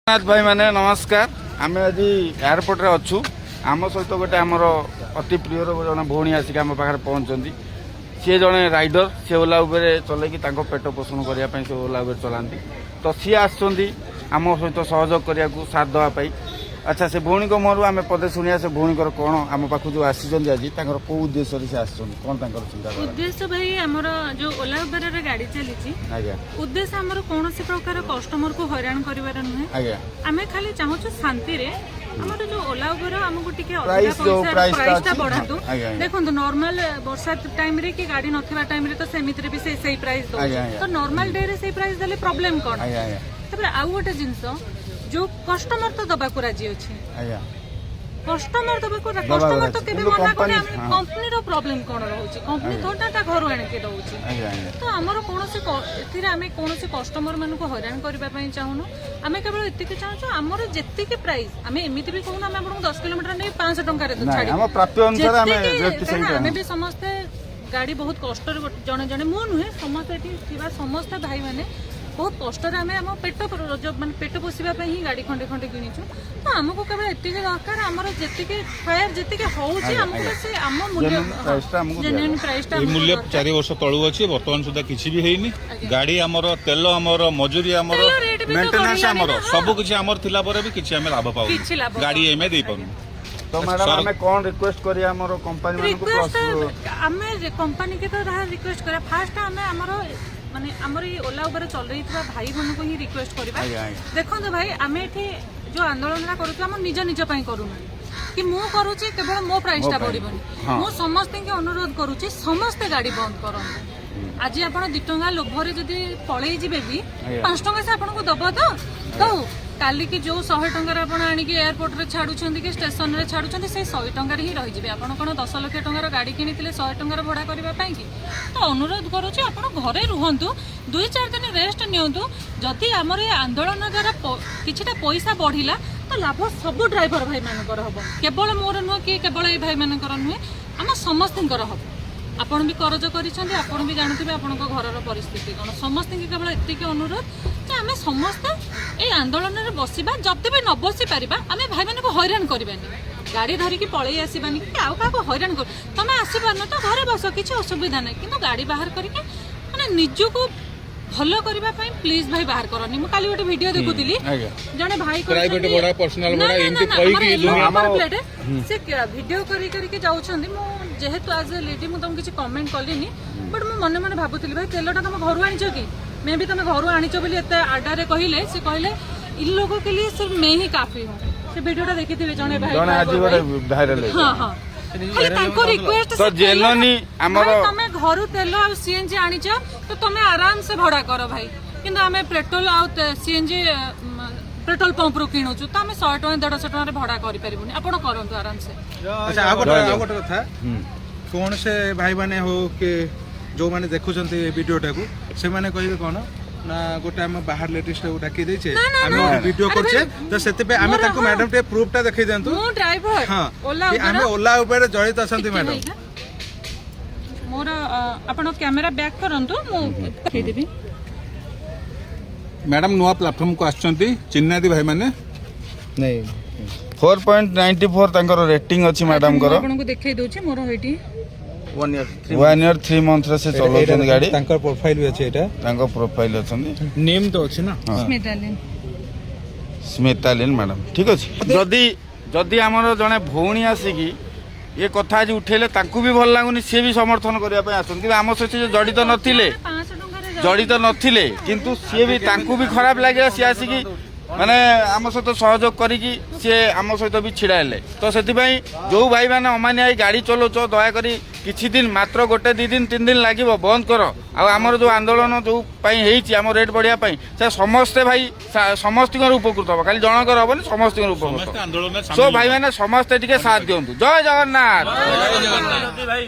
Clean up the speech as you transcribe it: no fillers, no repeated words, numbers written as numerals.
ଜଗନ୍ନାଥ ଭାଇମାନେ, ନମସ୍କାର। ଆମେ ଆଜି ଏୟାରପୋର୍ଟରେ ଅଛୁ। ଆମ ସହିତ ଗୋଟେ ଆମର ଅତି ପ୍ରିୟର ଜଣେ ଭଉଣୀ ଆସିକି ଆମ ପାଖରେ ପହଞ୍ଚନ୍ତି। ସିଏ ଜଣେ ରାଇଡର। ସିଏ ଓଲା ଉବେର ଚଲେଇକି ତାଙ୍କ ପେଟ ପୋଷଣ କରିବା ପାଇଁ ସେ ଓଲା ଉବେର ଚଲାନ୍ତି। ତ ସିଏ ଆସିଛନ୍ତି ଆମ ସହିତ ସହଯୋଗ କରିବାକୁ, ସାଥ ଦେବା ପାଇଁ। ଆଚ୍ଛା, ସେ ଭଉଣୀଙ୍କ ମୁହଁରୁ ଆମେ ପଦେ ଶୁଣିବା, ସେ ଭଉଣୀଙ୍କର କ'ଣ, ଆମ ପାଖକୁ ଯେଉଁ ଆସିଛନ୍ତି ଆଜି, ତାଙ୍କର କେଉଁ ଉଦ୍ଦେଶ୍ୟରେ ସେ ଆସିଛନ୍ତି, କ'ଣ ତାଙ୍କର ଚିନ୍ତାଧାରା। ଉଦ୍ଦେଶ୍ୟ ଭାଇ, ଆମର ଯୋଉ ଓଲା ଉବେରରେ ଗାଡି ଚାଲିଛି, ଉଦ୍ଦେଶ୍ୟ ଆମର କୌଣସି ପ୍ରକାର କଷ୍ଟମରକୁ ହଇରାଣ କରିବାର ନୁହେଁ। ଆମେ ଖାଲି ଚାହୁଁଛୁ ଶାନ୍ତିରେ ଆମର ଯୋଉ ଓଲା ଉବେର ଆମକୁ ଟିକେ ଅଧିକା Price ଯୋଉ ପଇସା price ଟା ପ୍ରାଇସଟା ଅଛି, ବଢାନ୍ତୁ। ଆଜ୍ଞା, ଆଜ୍ଞା। ଦେଖନ୍ତୁ, ନର୍ମାଲ ବର୍ଷା ଟାଇମରେ କି ଗାଡି ନଥିବା ଟାଇମରେ ତ ସେମିତିରେ ବି ସେଇ ପ୍ରାଇସ୍ ଦଉଛି। ଆଜ୍ଞା, ଆଜ୍ଞା। ତ ନର୍ମାଲ ଡେରେ ସେଇ ପ୍ରାଇସ୍ ଦେଲେ ପ୍ରୋବ୍ଲେମ କଣ? ଆଜ୍ଞା ଆଜ୍ଞା ତାପରେ ଆଉ ଗୋଟେ ଜିନିଷ, ଯୋଉ କଷ୍ଟମର ତ ଦବାକୁ ରାଜି ଅଛି। କଷ୍ଟମର ଦବାକୁ, କଷ୍ଟମର ତ ରାଜି। କେବେ କିନ୍ତୁ ମନା କରୁନି। company- କମ୍ପାନୀର ପ୍ରୋବ୍ଲେମ କଣ ରହୁଛି? କମ୍ପାନୀ ଥୋଡା ତା ଘରୁ ଆଣିକି ଦଉଛି। ଆଜ୍ଞା ଆଜ୍ଞା ତ ଆମର କୌଣସି ଏଥିରେ ଆମେ କୌଣସି କଷ୍ଟମର ମାନଙ୍କୁ ହଇରାଣ କରିବା ପାଇଁ ଚାହୁଁନୁ। ଆମେ କେବଳ ଏତିକି ଚାହୁଁଛୁ, ଆମର ଯେତିକି ପ୍ରାଇସ୍, ଆମେ ଏମିତି ବି କହୁନୁ ଆମେ ଆପଣଙ୍କୁ 10 କିଲୋମିଟର ନେଇ 500 ଟଙ୍କାରେ ନାଇଁ, ଛାଡ଼ିବୁ। ଆମ ପ୍ରାପ୍ୟ ଅନୁସାରେ ଆମେ ଯେତିକି କାରଣ ସେଇଟା ଆମେ ବି ସମସ୍ତେ ଗାଡି ବହୁତ କଷ୍ଟରେ ଜଣେ ଜଣେ, ମୁଁ ନୁହେଁ, ସମସ୍ତେ ଏଠି ଥିବା ସମସ୍ତେ ଭାଇମାନେ ବହୁତ କଷ୍ଟରେ ଆମେ ଆମ ପେଟ ମାନେ ପେଟ ପୋଷିବା ପାଇଁ ହିଁ ଗାଡି ଖଣ୍ଡେ ଖଣ୍ଡେ କିଣିଛୁ। ତ ଆମକୁ କେବଳ ଏତିକି ଦରକାର, ଆମର ଯେତିକି ଫେୟାର ଯେତିକି ହଉଛି, ଆମକୁ ସେ ଆମ ମୂଲ୍ୟ Genuine price ଟା ଆମକୁ ଜେନ୍ୟୁନ୍ ପ୍ରାଇସଟା ଏଇ ମୂଲ୍ୟ 4 ବର୍ଷ ତଳୁ ଅଛି, ବର୍ତ୍ତମାନ ସୁଦ୍ଧା କିଛି ବି ହେଇନି। ଗାଡି ଆମର, ତେଲ ଆମର, ମଜୁରୀ ଆମର, ତେଲ rate ବି ତ ମେଣ୍ଟେନାନ୍ସ ବଢିଲାଣି ଆମର, ନା, ହଁ। ସବୁ କିଛି ଆମର ଥିଲା ପରେ ବି କିଛି ଆମେ ଲାଭ ପାଉନୁ। କିଛି ଲାଭ ଗାଡି ପାଉନୁ। ଆମେ ଦେଇପାରୁନୁ। ତ ମ୍ୟାଡାମ, ଆମେ କ'ଣ ରିକ୍ୱେଷ୍ଟ କରିବା ଆମର କମ୍ପାନୀ ମାନଙ୍କୁ? ରିକ୍ୱେଷ୍ଟ ପ୍ଲସ୍ ଆମେ କମ୍ପାନୀ କି ତ ଯାହା ରିକ୍ୱେଷ୍ଟ କରିବା, ଫାଷ୍ଟ ଆମେ ଆମର ମାନେ ଆମର ଏଇ ଓଲା ଉବେର ଚଲେଇଥିବା ଭାଇମାନଙ୍କୁ ହିଁ ରିକ୍ୱେଷ୍ଟ କରିବା। ଆଜ୍ଞା ଆଜ୍ଞା ଦେଖନ୍ତୁ ଭାଇ, ଆମେ ଏଠି ଯୋଉ ଆନ୍ଦୋଳନଟା କରୁଛୁ, ଆମ ନିଜ ନିଜ ପାଇଁ କରୁନୁ କି ମୁଁ କରୁଛି କେବଳ ମୋ ପ୍ରାଇସଟା ମୋ ପାଇଁ। ବଢିବନି। ମୁଁ ସମସ୍ତଙ୍କୁ ଅନୁରୋଧ କରୁଛି, ସମସ୍ତେ ଗାଡି ବନ୍ଦ କରନ୍ତୁ। ଆଜି ଆପଣ 2 ଟଙ୍କା ଲୋଭରେ ଯଦି ପଳେଇ ଯିବେ ବି, 5 ଟଙ୍କା ସେ ଆପଣଙ୍କୁ ଦବ ତ ଦଉ। କାଲିକି ଯୋଉ 100 ଟଙ୍କାରେ ଆପଣ ଆଣିକି ଏୟାରପୋର୍ଟରେ ଛାଡୁଛନ୍ତି କି ଷ୍ଟେସନରେ ଛାଡୁଛନ୍ତି, ସେଇ 100 ଟଙ୍କାରେ ହିଁ ରହିଯିବେ। ଆପଣ କଣ 10 ଲକ୍ଷ ଟଙ୍କାର ଗାଡି କିଣିଥିଲେ 100 ଟଙ୍କାର ଭଡା କରିବା ପାଇଁ କି? ତ ଅନୁରୋଧ କରୁଛି, ଆପଣ ଘରେ ରୁହନ୍ତୁ, 2-4 ଦିନ ରେଷ୍ଟ ନିଅନ୍ତୁ। ଯଦି ଆମର ଏ ଆନ୍ଦୋଳନ ଦ୍ୱାରା କିଛିଟା ପଇସା ବଢିଲା, ତ ଲାଭ ସବୁ ଡ୍ରାଇଭର ଭାଇମାନଙ୍କର ହବ। କେବଳ ମୋର ନୁହଁ କି କେବଳ ଏଇ ଭାଇମାନଙ୍କର ନୁହେଁ, ଆମ ସମସ୍ତଙ୍କର ହବ। ଆପଣ ବି କରଜ କରିଛନ୍ତି, ଆପଣ ବି ଜାଣୁଥିବେ ଆପଣଙ୍କ ଘରର ପରିସ୍ଥିତି କ'ଣ। ସମସ୍ତଙ୍କୁ କେବଳ ଏତିକି ଅନୁରୋଧ ଯେ ଆମେ ସମସ୍ତେ ଏଇ ଆନ୍ଦୋଳନରେ ବସିବା। ଯଦି ବି ନ ବସି ପାରିବା, ଆମେ ଭାଇମାନଙ୍କୁ ହଇରାଣ କରିବାନି, ଗାଡି ଧରିକି ପଳେଇ ଆସିବାନି କି ଆଉ କାହାକୁ ହଇରାଣ କର। ତମେ ଆସିପାରୁନ ତ ଘରେ ବସ, କିଛି ଅସୁବିଧା ନାହିଁ। କିନ୍ତୁ ଗାଡି ବାହାର କରିକି ମାନେ ନିଜକୁ ଭଲ କରିବା ପାଇଁ ପ୍ଲିଜ ଭାଇ, ବାହାର କରନି। ମୁଁ କାଲି ଗୋଟେ ଭିଡିଓ ଦେଖୁଥିଲି, ଜଣେ ଭାଇ ପ୍ରାଇଭେଟ କହିଛନ୍ତି- ଭଡା, personal ନା, ଭଡା ନା, ଏମିତି ନା, କହିକି ଆମର yellow number plate, ସେ ଭିଡିଓ କରି କରିକି ଯାଉଛନ୍ତି। ମୁଁ ଯେହେତୁ ଆଜ ଏ ଲେଡି ମୁଁ ତମକୁ କିଛି କମେଣ୍ଟ କଲିନି, ବଟ୍ ମୁଁ ମନେ ମନେ ଭାବୁଥିଲି, ଭାଇ, ତେଲଟା ତମ ଘରୁ ଆଣିଛ କି? ମେ ବି ତମେ ଘରୁ ଆଣିଛ ବୋଲି ଏତେ ଆଡାରେ କହିଲେ। ସେ କହିଲେ, "इन लोगों के लिए सिर्फ मैं ही काफी हूँ।" ସେ ଭିଡିଓଟା ଦେଖିଥିବେ, ଜଣେ ଭାଇ, ଜଣେ ଆଜି driver ଗୋଟେ ଭାଇ। ଭାଇରାଲ ହେଇଛି। ହଁ, ଖାଲି ତାଙ୍କ ରିକ୍ୱେଷ୍ଟ। ତ genuinely ଆମର- ତମେ ଘରୁ ତେଲ ଆଉ ସିଏନଜି ଆଣିଛ ତ ତମେ ଆରାମସେ ଭଡା କର ଭାଇ। କିନ୍ତୁ ଆମେ ପେଟ୍ରୋଲ ଆଉ ସିଏନଜି ପେଟ୍ରୋଲ ପମ୍ପରୁ କିଣୁଛୁ, ତ ଆମେ 100 ଟଙ୍କା 150 ଟଙ୍କାରେ ଭଡା କରିପାରିବୁନି। ଆପଣ କରନ୍ତୁ ଆରାମସେ। ଆଚ୍ଛା, ଆଉ ଗୋଟେ କଥା, କୌଣସି ଭାଇମାନେ ହଉ କି ଯୋଉମାନେ ଦେଖୁଛନ୍ତି ଏ ଭିଡିଓଟାକୁ, ସେମାନେ କହିବେ କଣ ନା ଗୋଟେ ଆମେ ବାହାର ଲେଡିଜଟାକୁ ଡାକି ଦେଇଛେ, ନା, ନା, ଆମେ ନା। ଗୋଟେ ଭିଡିଓ ଆରେ କରୁଛେ। ଭାଇ, ତ ସେଥିପାଇଁ ଆମେ ମୋର ତାଙ୍କୁ ମ୍ୟାଡାମ ଟିକେ ପ୍ରୁଫଟା ଦେଖେଇ ଦିଅନ୍ତୁ। ମୁଁ ଡ୍ରାଇଭର ଓଲା କି ଆମେ ଓଲା ଉପରେ ଜଡ଼ିତ ଅଛନ୍ତି ଟିକେ ମ୍ୟାଡାମ। ଭାଇ, ମୋର ଆପଣ କ୍ୟାମେରା ବ୍ୟାକ୍ କରନ୍ତୁ, ମୁଁ ଦେଖେଇଦେବି। ମ୍ୟାଡାମ ନୂଆ ପ୍ଲାଟଫର୍ମକୁ ଆସିଛନ୍ତି, ଚିହ୍ନାନ୍ତି ଭାଇମାନେ। ନାଇଁ, 4.94 ତାଙ୍କର ରେଟିଂ ଅଛି ମ୍ୟାଡାମଙ୍କର। ମୁଁ ଆପଣଙ୍କୁ ଦେଖେଇ ଦଉଛି ମୋର ଏଇଠି। 1 ଇୟର 3 ମନ୍ଥରେ ସେ ଚଲାଉଛନ୍ତି ଗାଡି। ତାଙ୍କର ପ୍ରୋଫାଇଲ ବି ଅଛି ଏଇଟା। ତାଙ୍କ ପ୍ରୋଫାଇଲ ଅଛନ୍ତି। ନେମ୍ ତ ଅଛି ନା? ସ୍ମିତାଲିନ। ସ୍ମିତାଲିନ ମ୍ୟାଡାମ, ଠିକ ଅଛି। ଯଦି ଆମର ଜଣେ ଭଉଣୀ ଆସିକି ଏ କଥା ଆଜି ଉଠେଇଲେ, ତାଙ୍କୁ ବି ଭଲ ଲାଗୁନି, ସିଏ ବି ସମର୍ଥନ କରିବା ପାଇଁ ଆସନ୍ତି। କିନ୍ତୁ ଆମ ସହିତ ସେ ଜଡ଼ିତ ନଥିଲେ, 500 ଟଙ୍କାରେ ଜଡ଼ିତ ନଥିଲେ, କିନ୍ତୁ ସିଏ ବି, ତାଙ୍କୁ ବି ଖରାପ ଲାଗିଲା। ସିଏ ଆସିକି ମାନେ ଆମ ସହିତ ସହଯୋଗ କରିକି ସିଏ ଆମ ସହିତ ବି ଛିଡ଼ା ହେଲେ। ତ ସେଥିପାଇଁ ଯୋଉ ଭାଇମାନେ ଅମାନିଆ ହେଇ ଗାଡ଼ି ଚଲାଉଛ, ଦୟାକରି କିଛି ଦିନ ମାତ୍ର, ଗୋଟେ 2 ଦିନ 3 ଦିନ ଲାଗିବ, ବନ୍ଦ କର। ଆଉ ଆମର ଯୋଉ ଆନ୍ଦୋଳନ ଯୋଉ ପାଇଁ ହେଇଛି, ଆମ ରେଟ୍ ବଢ଼ିବା ପାଇଁ, ସେ ସମସ୍ତେ ଭାଇ ସମସ୍ତଙ୍କର ଉପକୃତ ହବ। ଖାଲି ଜଣଙ୍କର ହବନି, ସମସ୍ତଙ୍କର ଉପକୃତ ସମସ୍ତେ ହବ। ଆନ୍ଦୋଳନରେ ସୋ ସାମିଲ। ଭାଇମାନେ ସମସ୍ତେ ଟିକେ ସାଥ ଦିଅନ୍ତୁ। ଜୟ ଜଗନ୍ନାଥ। ଭାଇ।